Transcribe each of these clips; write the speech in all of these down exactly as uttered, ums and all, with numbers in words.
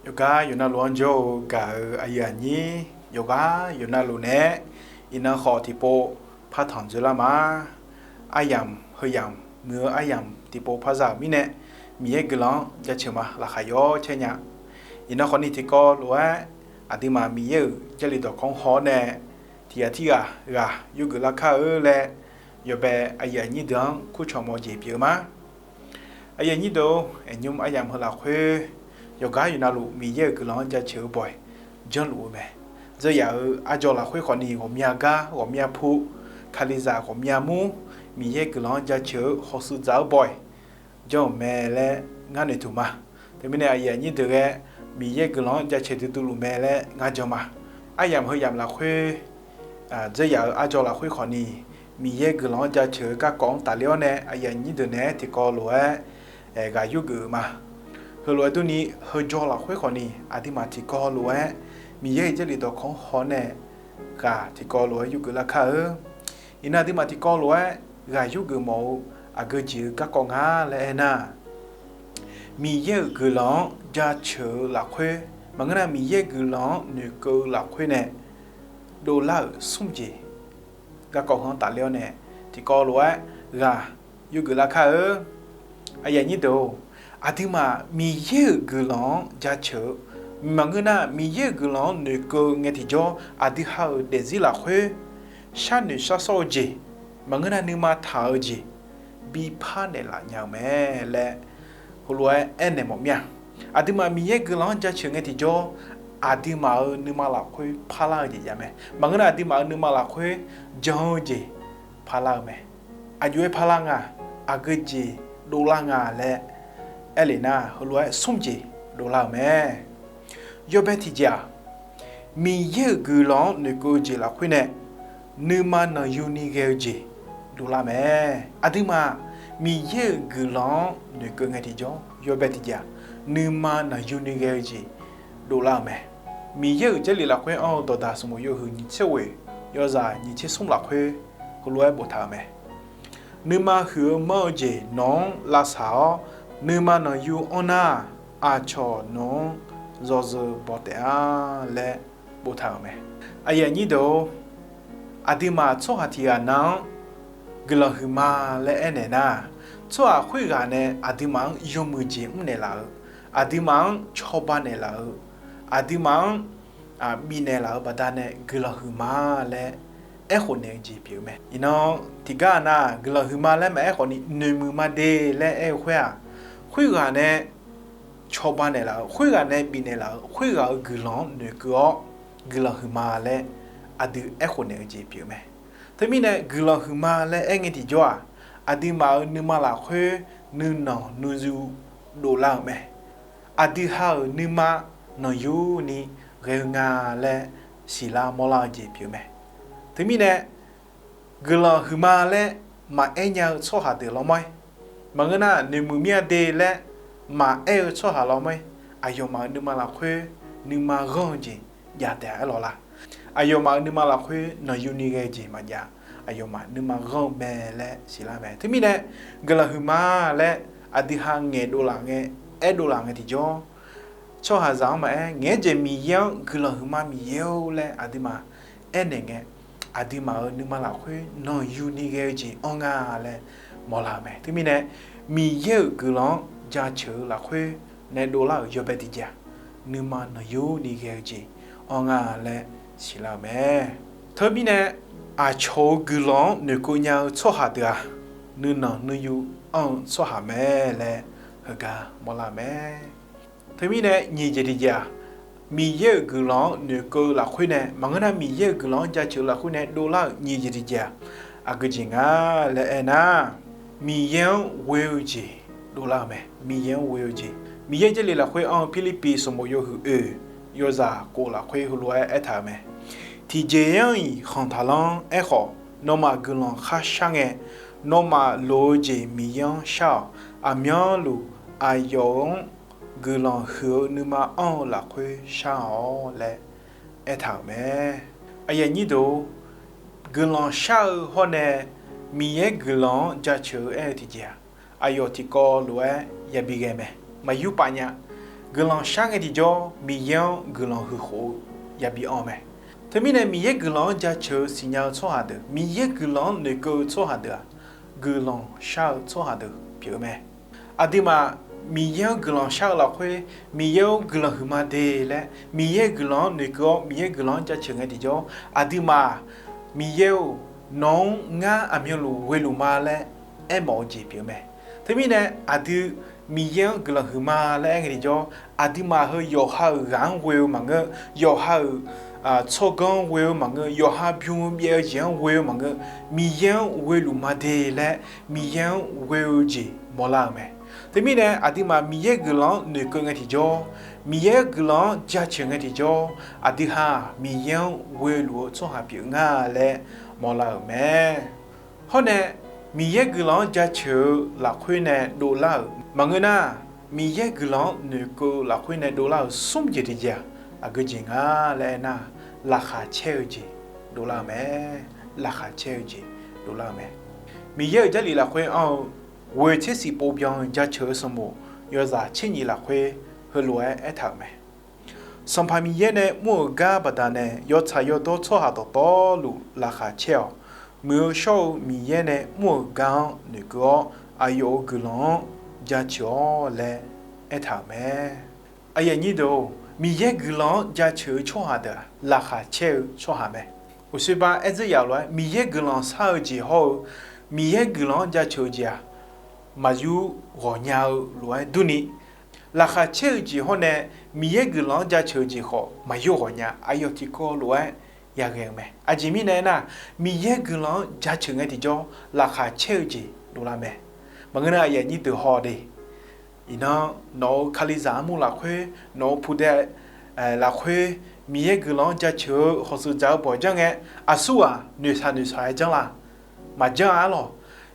Yawqgar yawqnavluf-anr jawr-eu gaq-euq aqyuif aqnyir, yawqgar yawqnavluf naeq-aer iqnan khawf tiqpov partanq dzoerlar ma. Aryamq heuyamq muiq-eu aryamq tiqpov parza-euq mirnae, Miqyaer guiqlanq-anr jaceuq ma laqkhaq yawr caer nya. Iqnan khawfni tiqkawv lof-aer, aqduimaf Miqyaer-euq Jarlif dawqkawq-anr haw-awr nae, tiqghaq tirghaq ghaq yurgeuf lar kar-eu laer, yawbae aqyuif aqnyir deuq-anr kurcawq mawf-eu jeq pyeuf-eu ma. Aqyuif aqnyir deuq-or, aqnymr aryamq heu lafkhoer, yawqgar yawqnavluf Miqyaer-euq guiqlanq-anr jaceuq-eu bawq-iq janrluf-eu mae. Dzeur yaf-euq arjawr lafkhoer khawfni ghawqmya gar ghawqmya pu, Kalizaq ghawqmya mur, Miqyaer guiqlanq-anr jaceuq-eu hawshuif dzaq-eu bawq-iq janr-euq mae laer ngar noeqtmq ma. Teumirnae aqyuif aqnyir deuq ghae Miqyaer guiqlanq-anr jaceuq duidui luf mae laer ngar jan ma. Aryamq heuyamq lafkhoer dzeur yaf-euq arjawr lafkhoer khawfni, Miqyaer guiqlanq-anr jaceuq-eu garkawv-anr tafler-awr nae aqyuif aqnyir deuq naeq-aer tiqkawv lof-aer ghaq yurgeuf-euq ma. Heulof-aer durni, heujawr lafkhoer khawfni aqduimaf tiqkawv lof-aer Miqyaer-euq Jarlif dawqkawq-anr haw-awr nae ghaq tiqkawv lof-aer yurgeuf lar kar-eu. Iqnan aqduimaf tiqkawv lof-aer ghaq yurgeuf mawf-eu aqgeu jeq-eu garkawv nga laer aernar, Miqyaer-euq guiqlanq-anr jaceuq-eu lafkhoer, maqngeur nar Miqyaer guiqlanq-anr noeqkeuv-eu lafkhoer nae dovlar-euq smr jeq garkawv heu-anr tafler-awr nae tiqkawv lof-aer ghaq yurgeuf lar kar-eu. Aqyuif aqnyir deuq-or, aqduimaf Miqyaer-euq guiqlanq-anr jaceuq-eu, maqngeur nar Miqyaer-euq guiqlanq-anr noeqkeuv ngae tiqjawr aqdui ha-euq daefzir lafkhoer sharnoeq sharsawr-eu jeq, maqngeur nar nuima taq-eu jeq bipar naeqlaf nya-eu mae laer heulof-aer aernaeq mawf mir-a. Aqduimaf Miqyaer guiqlanq-anr jaceuq ngae tiqjawr, aqduimaf-euq nuima lafkhoer parlar-eu jeq jav mae. Maqngeur nar aqduimaf-euq nuima lafkhoer jan-eu jeq parlar-eu mae. Aqjox-aer parlar nga, aqgeu jeq dovlar nga laer aerlef nar, heulof-aer smr jeq dovlar-euq mae. Yawbae tiqjeq-aq, Miqyaer-euq guiqlanq-anr noeqkeuv-eu jeq lafkhoer nae nuima nanqyuni ghae-eu jeq dovlar mae. Aqduimaf Miqyaer-euq guiqlanq-anr noeqkeuv ngae tiqjawr, yawbae tiqjeq-aq, nuima nanqyuni ghae-eu jeq dovlar-euq mae. Miqyaer-euq Jarlif lafkhoer anr-eu Dawqdaq sanqbof yawhuiq nyiq tser ghoeq yawzaq nyiq tser smr lafkhoer heulof-aer boftaq-euq mae. Nuima huiq-eu manr-eu jeq nawq-anr lavsaq-awr, nuima nanqyu anr nar, aqcawq nawq-anr yawzeu baw taef-a laer boftaq-euq mae. Aqyuif aqnyir deuq-or, aqduimaf tsawrhaq tiq ghaq nav-anr guiqlanq huiqma laer aernaeq nar, tsawrhaq khoerghaq nae aqduimaf-anr yawmuiq jeq mrnaeq laf-eu, aqduimaf-anr cawba naeqlaf-eu, aqduimaf-anr bifnaeq laf-eu baqdanae guiqlanq huiqma laer aerkhof naeq-eu jeq pyeuf-eu mae. Iqnan tiqgar nar, guiqlanq huiqma laer maqaer khawfni noeqmuiq ma de laer aer-eu khoer-aq, khoerghaq nae cawba naeqlaf-eu, khoerghaq nae bifnaeq laf-eu, khoerghaq-euq guiqlanq-anr noeqkeuv-awr guiqlanq huiqma laer aqdui aerkhof naeq-eu jeq pyeuf-eu mae. Teumirnae guiqlanq huiqma laer aer ngae tiqjawr-aq, aqduimaf-euq nuima lafkhoer nuinanq nuiyu dovlar-euq mae. Aqdui ha-euq nuima nanqyuni ghae-eu nga laer siqlar mawrlar-eu jeq pyeuf-eu mae. Teumirnae guiqlanq huiqma laer maqaer nya-eu tsawrhaq deuq lawrmawr-ir, maqngeur nar noeqmuiq mir-a de laer maqaer-eu tsawrhaq lawrmawr-ir, aqyawfmaf-euq nuima lafkhoer nuima ghanr-eu jeq jav taef-a aer lawq la. Aqyawfmaf-euq nuima lafkhoer nanqyuni ghae-eu jeq maqjav, aqyawfmaf nuima ghanr-eu mae laer siqlar mae. Teumirnae guiqlanq huiqma laer aqdui ha ngaeqdov laf ngae, aerdov laf ngae tiqjawr, tsawrhaqzaq-anr maqaer, ngaeq-aer jeq Miqyaer-anr guiqlanq huiqma Miqyaer-or laer aqduimaf aernaeq ngae, aqduimaf-euq nuima lafkhoer nanqyuni ghae-eu jeq anr nga laer mawrlar-euq mae. Teumirnae Miqyaer-euq guiqlanq-anr jaceuq-eu lafkhoer nae dovlar-euq yawbae tiqjeq-aq, nuima nanqyuni ghae-eu jeq anr nga laer siqlar-euq mae. Teumirnae aqcawq-euq guiqlanq-anr noeqkeuv nya-eu tsawrhaq deuq-aq, nuinanq nuiyu anr-eu tsawrhaq mae laer heugar mawrlar-eu mae. Teumirnae nyiq jeq tiqjeq-aq, Miqyaer-euq guiqlanq-anr noeqkeuv-eu lafkhoer nae, maqngeur nar Miqyaer-euq guiqlanq-anr jaceuq-eu lafkhoer nae dovlar-euq nyiq jeq tiqjeq-aq, aqgeu jeq nga laer aernar, Miqyaer-anr ghoe-eu jeq dovlar-euq mae. Miqyaer-anr ghoe-eu jeq, Miqyaer Jarlif lafkhoer anr-eu Pirlirpiv sanqbof yawhuiq oeq yawzaq kof lafkhoer heulof-aer aertaq-euq mae. Tiqjeq-anr-iq khanq taqlanr. Aerkhawf, nawmaf guiqlanq kharshar ngae, nawmaf loq-eu jeq Miqyaer-anr shar-awq. Aqmyanluf aqyawf-anr guiqlanq huiq-eu nuima anr-eu lafkhoer shar-awq laer aertaq-euq mae. Aqyuif aqnyir deuq-or, guiqlanq shar-eu hawr nae Miqyaer guiqlanq-anr jaceuq-eu aer-eu tiqjeq-aq, aqyawf tiqkawv lof-aer yabi ghae mae. Maqyur paf nya. guiqlanq shar ngae tiqjawr, Miqyaer-anr guiqlanq huiq khof-eu yabi anr-eu mae. Teumirnae Miqyaer guiqlanq-anr jaceuq-eu siqnya-eu tsawrhaq deuq, Miqyaer guiqlanq-anr noeqkeuv-eu tsawrhaq deuq-aq, guiqlanq shar-eu tsawrhaq deuq pyeuf-eu mae. Aqduimaf Miqyaer-anr guiqlanq shar-eu lafkhoer, Miqyaer-anr guiqlanq huiqma de laer, Miqyaer guiqlanq-anr noeqkeuv-awr, Miqyaer guiqlanq-anr jaceuq ngae tiqjawr, aqduimaf, Miqyaer-or, nawq-anr ngar aqmyanluf ghoeluf ma laer aermawf-eu jeq pyeuf-eu mae. Teumirnae aqdui Miqyaer-anr guiqlanq huiqma laer aer ngae tiqjawr, aqduimaf heu yawqha-euq ghaq-anr ghoe-eu maqngeur, yawqha-euq tsawrganr-anr ghoe-eu maqngeur, yawqha bym-eu byaev-eu jeq-anr ghoe-eu maqngeur, Miqyaer-anr ghoeluf ma de laer Miqyaer-anr ghoe-eu jeq mawrlar-euq mae. Teumirnae aqduimaf Miqyaer guiqlanq-anr noeqkeuv ngae tiqjawr, Miqyaer guiqlanq-anr jaceuq ngae tiqjawr, aqdui ha-aq Miqyaer-anr ghoeluf-eu tsawrhaq pyeuf nga laer mawrlar-euq mae. Hawr nae, Miqyaer guiqlanq-anr jaceuq-eu lafkhoer nae dovlar-euq maqngeur nar, Miqyaer guiqlanq-anr noeqkeuv-eu lafkhoer nae dovlar-euq smr jeq tiqjeq-aq, aqgeu jeq nga laer aernar, laqkhaq caer-eu jeq dovlar-eu mae. Laqkhaq caer-eu jeq dovlar-eu mae. Miqyaer-euq Jarlif lafkhoer anr-eu ghoe tser shif pov byan-eu jaceuq-eu sanqbof yawzaq tser nyif lafkhoer heulof-aer aertaq-euq mae. Sanqpaq Miqyaer nae mr-euq gar baqdanae yawtsaq yawdawr tsawrhaq dawqtawvluf laqkhaq caer-awq. Muiq-eu shawr-eu Miqyaer nae mr-euq gar-anr noeqkeuv-awr, aqyawf-euq guiqlanq-anr jaceuq-awr laer aertaq-euq mae. Aqyuif aqnyir deuq-or, Miqyaer guiqlanq-anr jaceuq-eu tsawrhaq deuq-aq, laqkhaq caer-eu tsawrhaq mae. Uqshoe ba aer dzeur yaf lof-aer, Miqyaer guiqlanq shar-eu jeq hawr-eu, Miqyaer guiqlanq-anr jaceuq-eu jeq-aq, maqyur ghawqnya-eu lof-aer durni, laqkhaq caer-eu jeq hawr nae Miqyaer guiqlanq-anr jaceuq-eu jeq khawf maqyur ghawqnya. Aqyawf tiqkawv lof-aer yaghae-eu mae. Aqjeq mirnae aernar, Miqyaer guiqlanq-anr jaceuq ngae tiqjawr laqkhaq caer-eu jeq dovlar mae. Maqngeur nar, aqyuif aqnyir deuq haw de. Iqnan nawq-euq Kalizaq armur lafkhoer, nawq-euq pudae lafkhoer, Miqyaer guiqlanq-anr jaceuq-eu hawshuif dzaq-eu bawq janr ngae, aqsurghaq noeqshaq noeqshaq-aer janr la? Maqjanr-a arlawq.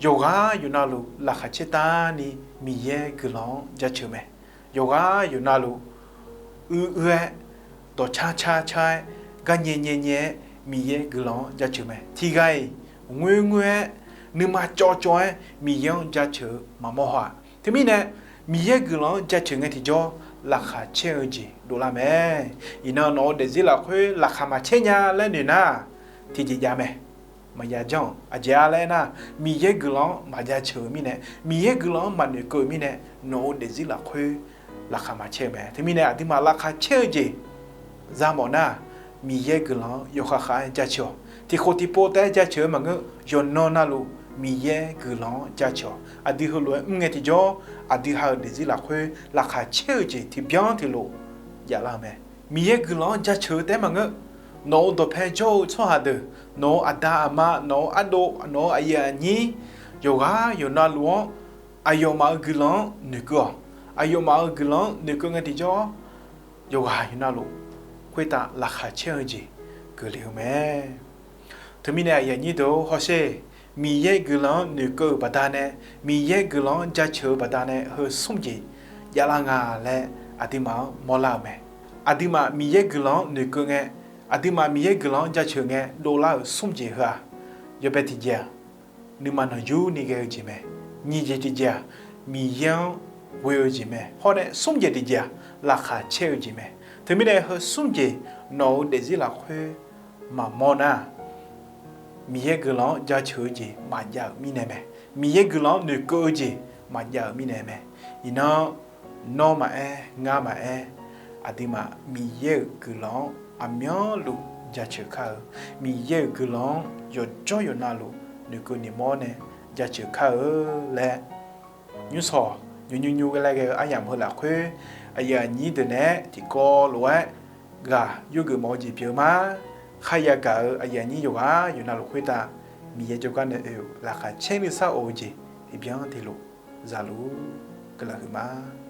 Yawqghaq yawqnavluf laqkhaq caertavni Miqyaer guiqlanq-anr jaceuq mae. Yawqghaq yawqnavluf uir uir-aer, dawqcar car car-aer, garnyae nyae nyae-aer Miqyaer guiqlanq-anr jaceuq mae. Tiqghaq-iq ngoer ngoer-aer, nuima cawv cawv-aer Miqyaer-anr jaceuq-eu maqmawr haw-aq. Teumirnae Miqyaer guiqlanq-anr jaceuq ngae tiqjawr laqkhaq caer-eu jeq dovlar mae. Iqnan nawq-euq daefzir lafkhoer laqkhaq maqcaer nya laer noeq nar, tiqjeq jav mae. Maqya janr-aq. Aqjeq-a laer aernar, Miqyaer guiqlanq-anr maqjaceuq-eu mirnae, Miqyaer guiqlanq-anr maqnoeqkeuv-eu mirnae, nawq-euq daefzir lafkhoer laqkhaq maqcaer-eu mae. Teumirnae aqduimaf laqkhaq caer-eu jeq za mawf nar, Miqyaer guiqlanq-anr yawkhav khav-aer jaceuq-awq. Tiqkhof tiqpov taef-aer jaceuq-eu maqngeur, yawqnan navluf Miqyaer guiqlanq-anr jaceuq-awq. Aqdui heulof-aer mr ngae tiqjawr, aqdui ha-euq daefzir lafkhoer laqkhaq caer-eu jeq tiqbyan tiqlof javlar-eu mae. Miqyaer guiqlanq-anr jaceuq-eu taef-aer maqngeur, nawq-euq dawqpae jawr-eu tsawrhaq deuq, nawq-euq aqda aqma, nawq-euq ardov, nawq-euq aqyuif aqnyir, yawqghaq yawqnavluf-anr aqyawfmaf-euq guiqlanq-anr noeqkeuv-awq. Aqyawfmaf-euq guiqlanq-anr noeqkeuv ngae tiqjawr, yawqghaq yawqnavluf khoertav laqkhaq caer-eu jeq keuvle-eu mae. Teumirnae aqyuif aqnyir deuq-or, hawsher, Miqyaer guiqlanq-anr noeqkeuv-euq baqdanae, Miqyaer guiqlanq-anr jaceuq-eu baqdanae heu smr jeq javlar nga laer aqduimaf-anr mawrlar-euq mae. Aqduimaf Miqyaer guiqlanq-anr noeqkeuv ngae, aqduimaf Miqyaer guiqlanq-anr jaceuq ngae dovlar-euq smr jeq heu-aq, yawbae tiqjeq-aq, nuima nanqyurni ghae-eu jeq mae. Nyiq jeq tiqjeq-aq, Miqyaer-anr ghoe-eu jeq mae. Hawr nae smr jeq tiqjeq-aq, laqkhaq caer-eu jeq mae. Teumirnae heu smr jeq nawq-euq daefzir lafkhoer maqmawr nar, Miqyaer guiqlanq-anr jaceuq-eu jeq maqjav-euq mirnae mae. Miqyaer guiqlanq-anr noeqkeuv-eu jeq maqjav-euq mirnae mae. Iqnan nawr maqaer, ngar maqaer, aqduimaf Miqyaer-euq guiqlanq-anr aqmyanluf jaceuq kar-eu, Miqyaer-euq guiqlanq-anr yawqjawr yawqnavluf noeqkeuv noeqmawr nae jaceuq kar-eu laer, nymrshawq nymr nymr nymr ghae laer ghae-eu aryamq heu lafkhoer, aqyuif aqnyir deuq naeq-aer tiqkawv lof-aer ghaq yurgeuf mawf-eu jeq pyeuf-eu ma. Kharya gaq-eu aqyuif aqnyir yawqghaq yawqnavluf khoertav Miqyaer jawrgar nae oe-euq laqkhaq caer nuisar of-eu jeq tiqbyan tiqlof zaluf-ur. Guiqlanq huiqma.